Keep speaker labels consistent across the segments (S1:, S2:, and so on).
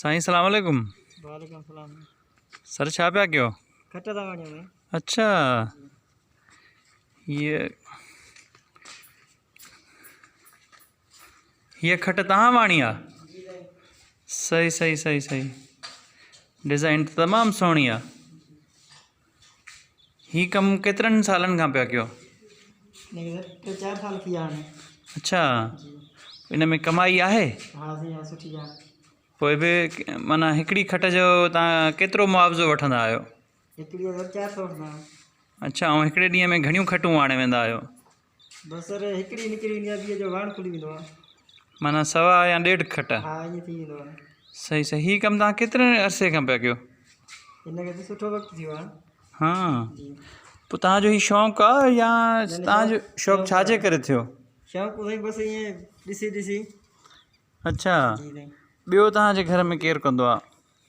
S1: سائين سلام عليڪم.
S2: وعليڪم السلام.
S1: سر ڇا پيا ڪيو؟
S2: کٽ ٿا وڻيو سائين.
S1: اڇا هيء هيء کٽ تهان واڻي آ؟ صحيح صحيح صحيح صحيح ڊزائن ته تمام سهڻي آ. هي ڪم ڪيترن سالن کان پيا ڪيو؟
S2: ٽي چار سال ٿي ويا آهن.
S1: اڇا ان ۾ ڪمائي آهي؟
S2: ها سائين ها سٺي آهي.
S1: پوء به معنيٰ هڪڙي کٽ جو توهان ڪيترو معاوضو وٺندا آهيو؟
S2: هڪڙي جو 400 وٺندا آهيون.
S1: اڇا ۽ هڪڙي ڏينهن ۾ گهڻيون کٽون آڻي ويندا آهيو؟
S2: بس سر هڪڙي نڪري ويندي آهي ٻي جو واڻ کلي ويندو آهي.
S1: معنيٰ سوا يا ڏيڍ کٽ.
S2: ها ائين ٿي ويندو آهي.
S1: صحيح صحيح هي ڪم توهان ڪيتري عرصي کان پيا ڪيو؟
S2: هن کي به سٺو وقت ٿي ويو آهي.
S1: ها پوء توهان جو هي شوق آهي يا توهان جو شوق ڇا جي ڪري ٿيو؟
S2: شوق سائين بس ائين ڏسي ڏسي.
S1: اڇا ٻيو توهان جي گهر ۾ ڪير ڪندو آهي؟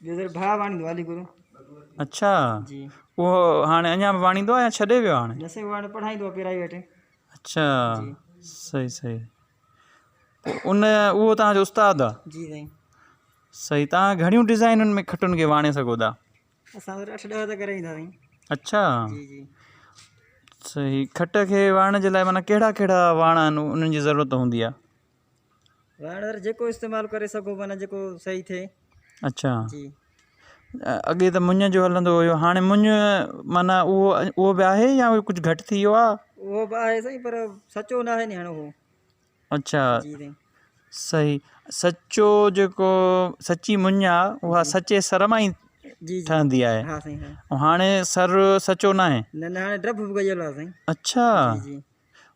S2: ٻيو سر ڀاء واڻيندو آهي علي گل.
S1: اڇا
S2: جي
S1: اهو هاڻي اڃا به واڻيندو آهي يا ڇڏي ويو هاڻي؟
S2: نه سائين اهو هاڻي پڙهائيندو آهي پرائيويٽ.
S1: اڇا صحيح صحيح پوء ان اهو توهان جو استاد آهي؟
S2: جي سائين.
S1: صحيح توهان گهڻيون ڊزائنن ۾ کٽن کي واڻي سگهو ٿا؟
S2: اسان سر 8 10 ته ڪري ايندا سائين.
S1: اڇا
S2: جي جي
S1: صحيح کٽ کي واڻڻ جي لاء معنيٰ ڪهڙا ڪهڙا واڻ آهن انهن جي ضرورت هوندي آهي؟
S2: واڻ سر جيڪو استعمال ڪري سگهو معنيٰ جيڪو صحيح ٿئي.
S1: اڇا
S2: جي
S1: اڳي ته مڃ جو هلندو هيو هاڻي مڃ معنيٰ اهو اهو به آهي يا ڪجهه گهٽ ٿي ويو آهي؟
S2: اهو به آهي سائين پر سچو ناهي ني هاڻي اهو.
S1: اڇا
S2: جي سائين.
S1: صحيح سچو جيڪو سچي مڃ آ اها سچي سر مان ئي
S2: جي جي
S1: ٺهندي آهي
S2: ها سائين ها.
S1: ۽ هاڻي سر سچو ناهي.
S2: نه نه هاڻي ڊڀ به گجيل آ سائين.
S1: اڇا
S2: جي جي.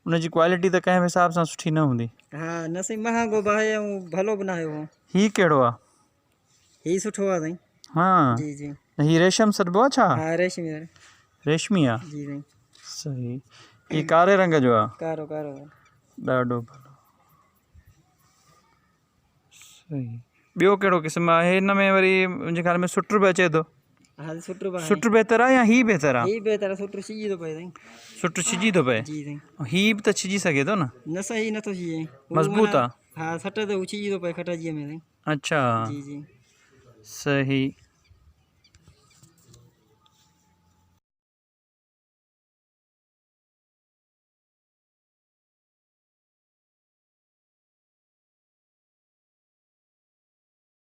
S1: ان جي ڪوالٽي ته ڪنهن به حساب سان سٺي نه هوندي.
S2: ها نه سائين مهانگو به آهي ۽ ڀلو به ناهي اهو.
S1: هي ڪهڙو آ؟
S2: هي سٺو آ سائين.
S1: ها
S2: جي جي.
S1: هي ريشم سڏبو آ ڇا؟
S2: ها ريشمي آ.
S1: ريشمي آ؟
S2: جي سائين.
S1: صحيح هي ڪاري رنگ جو آ.
S2: ڪارو ڪارو آ.
S1: ڏاڍو ڀلو. صحيح ٻيو ڪهڙو قسم آهي هن ۾ وري منهنجي خيال ۾ سٽر به اچي ٿو.
S2: ها سٽر به آهي.
S1: سٽر بهتر آهي يا هي بهتر آهي؟
S2: هي بهتر آهي سٽر ڇڄي ٿو پئي سائين.
S1: سٽر ڇڄي ٿو پئي؟
S2: جي سائين.
S1: هي به ته ڇڄي سگهي ٿو نه؟
S2: نه سائين هي نٿو ڇڄي.
S1: مضبوط آهي.
S2: ها سٽ ته هو ڇڄي ٿو پئي کٽ جي ۾ سائين.
S1: اڇا
S2: جي جي
S1: صحيح.